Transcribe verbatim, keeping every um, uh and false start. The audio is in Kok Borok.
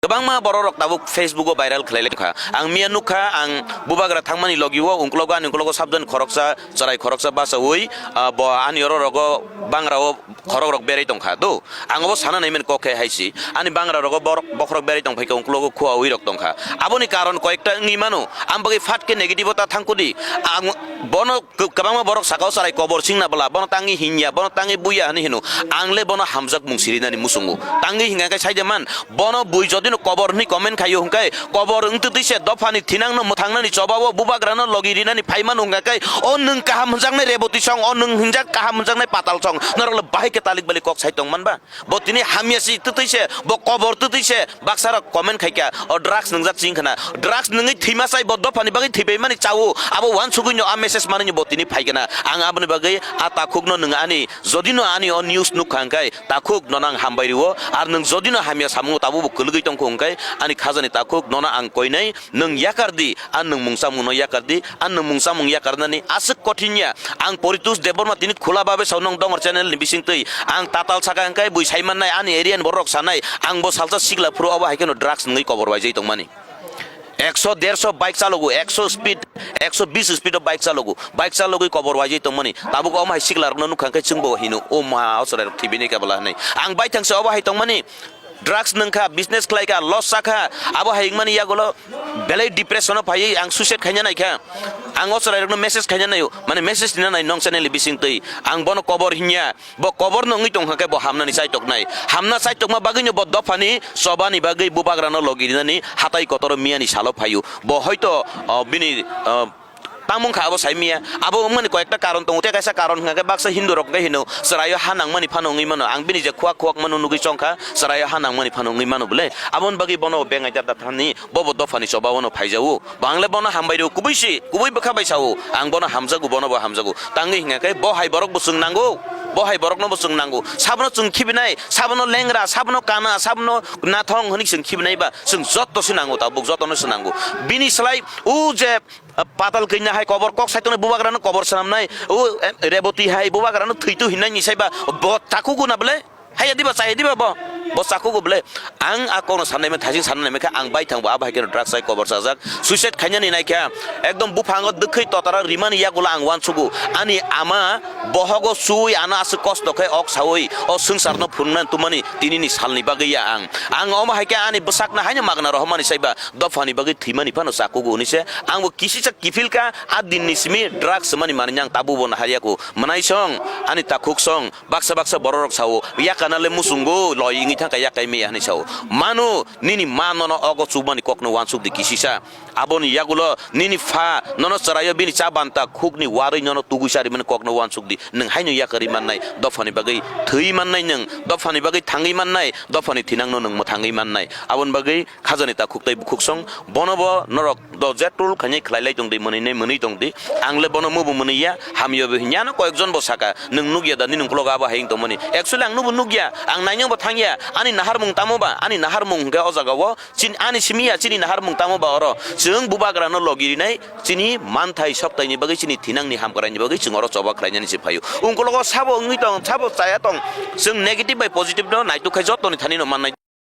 Kwbangma borok rok tabuk Facebook o viral khlai lai kha. Ang miya nukha, ang bubagra thangmani logi o ungklogo, ani ungklogo sabjani khoroksa, chwrai khoroksa bachaui, ah, bo ani oro rogo bangra o khorok rok berai tongkha. Do, ang obo sana naiman kok khe hai si. Ani bangra rogo borok bokhorok berai tongphai kha, ungklogo khua ui rok tongkha. Aboni karon koyekta wngwi mano. Ang bagwi phat khe negative o ta thangkudi. Ang bono Kwbangma borok saka o chwrai kobor singna bwla, bono tangwi hinya, bono tangwi buya hwnwi hino. Ang le bono hamjak mung sirinani muchungo. Tangwi hinga khe saide man, bono bui jodi no kobor hwnwi comment khaio hwnkhe, kobor wngtwi twi se dophani thinang no mwthangnani choba o bubagra no logi rinani phaimano hwnkha khe, o nwng kaham hwnjaknai Reboti song, o nwng hinjak kaham hwnjaknai Patal song, norok le bahai khe talik balik kok sai tong man ba? Bo tini hamya si twtwi se, bo kobor twtwi se, baksa rok comment khai kha, o drugs nwngjak ching khna. Drugs nwngwi thwima chai, bo dophani bagwi thwibai mani chao, abo wansugwi no a message manwi bo tini phai khna. Ang aboni bagwi a takhuk no nwng ani, jodi no ani o news nuk kha hwnkhe, takhuk no nang hambai rio, ar nwng jodi no hamya samung tabuk bo kwlwgwi tong kho hwnkhe, ani khajani takhuk no no ang koinai, Nwng yakar di, ang nwng mungsa mungno yakar di, ang nwng mungsa mung yakarnani aswk kothin ya. Ang Poritos Debbarma tini khula babe sao nwng Dongor channel ni bising twi. Ang tatal saka hwnkhe bui sai mannai, ani area ni borok rok sanai, ang bo salsa sikla phuru obo hai kheno drugs nwngwi kobor bai jai tongmani. Ekso derso bike chalogo, ekso speed, ekso bis speed o bike chalogo, bike chalogwi kobor bai jai tongmani. Tabuk omo hai sikla rokno nukha hwnkhe chwngbo hino, o ma o chwrai rok thibini kebola hinwi. Ang bai thangse obo hai tongmani. Drugs nwngkha, business khlaikha, loss sakha, abo hai wngmani yagulo belai depression o phaiwi ang suicide khaina naikha. Ang o chwrairokno message khaina naio, mane message rina nai nong channel ni bisingtwi. Ang bono kobor hinya, bo koborno wngwi tongkha khe bo hamnani chaitoknai. Hamna chaitokma bagwino bo dophani chobani bagwi bubagrano logi rinani hatai kotoro miyani salo phaio. Bo hoito, o, bini, o, Tamo wngkha abo sai miya. Abo wngmani koyekta karon tongo. Tei kaisa karon hwnkha khe baksa Hindu rok hwnkhe hino chwraio ha nangmani phano wngwi mano. Ang bini je khuak khuak mano nugwi chongkha, chwraio ha nangmani phano wngwi mano bwle. Aboni bagwi bono bengai da da thani, bobo dophani choba bono phaijao. Bo ang le bono hambai rw kubui si, kubui bwkha bai sao. Ang bono hamjago, bono bo hamjago. Tangwi hwnkha khe bo hai borok bo chwng nango. Bo hai borokno bo chwng nango. Sabono chwng khibinai, sabono lengra, sabono kana, sabono nathong hwnwi chwng khibinai ba chwng jotto se nango, tabuk jotto no se nango. Bini slai o je Patal kanya hai kobor kok saitongnai bubagrano kobor swnamnai. O, em, Reboti hai bubagrano thwitu hinnaini saiba bo chakugo na bwle? Haiya diba, chaya diba bo? Bo chakugo bwle? Ang a kokno sannaima, thasing sannaima khe ang bai thangbo abo hai kheno drugs hai kobor chajak. Suicide khainani naikha. Ekdom buphango dwkhwi totara rimani yagulo ang uansugo. Ani ama bohogo chui ano aswk kosto khe ok saui o swngcharno phunuknani tumani tinini salni bagwi ya ang. Ang omo hai khe ani bwsakno haino magna rohormani saiba. Dophani bagwi thwimani phano chakugo hwnwi se ang bo kisisa kiphil kha, a dinni simi drugs swmani manwi ang tabuk bo naharya kho. Mwnai song, ani takhuk song, baksa baksa borok rok sao, yakana le muchungo loi wngwi thangkha yakai meya hwnwi sao. Manu, nini ma nono ogo chukmani kokno uansuk di kisisa. Aboni yagulo nini pha nono chwraio bini cha banta khukni warwi nono tugui charimani kokno uansuk di. Nwng haino yakarwi mannai, dophani bagwi thwi mannai nwng, dophani bagwi thangwi mannai, dophani thinangno nwng mwthangwi mannai. Aboni bagwi Khajani takhuk tei bukhuksong, bono bo norok do je tool khainai khlai lai tong di, mwnwi nai mwnwi tong di. Ang le bono mubo mwnwi ya, hamya bo hinya no koyek jon bo saka, "Nwng nukya da, nini ukulok abo hai wng tongmani?" Actually ang nubo nukya, ang nainang bo thangya, ani naharmung tamo ba, ani naharmung hwnkhe o jaga o chin-, ani simi ya, chini naharmung tamo ba oro. Chwng bubagra no logi rinai, chini manthai soktaini bagwi, chini thinangni hamkraini bagwi chwng oro choba khlainani se phaio. Ukulok o sabo wngwi tong, sabo chaya tong, chwng negative bai positive no naituk khai jotoni thani no mannai.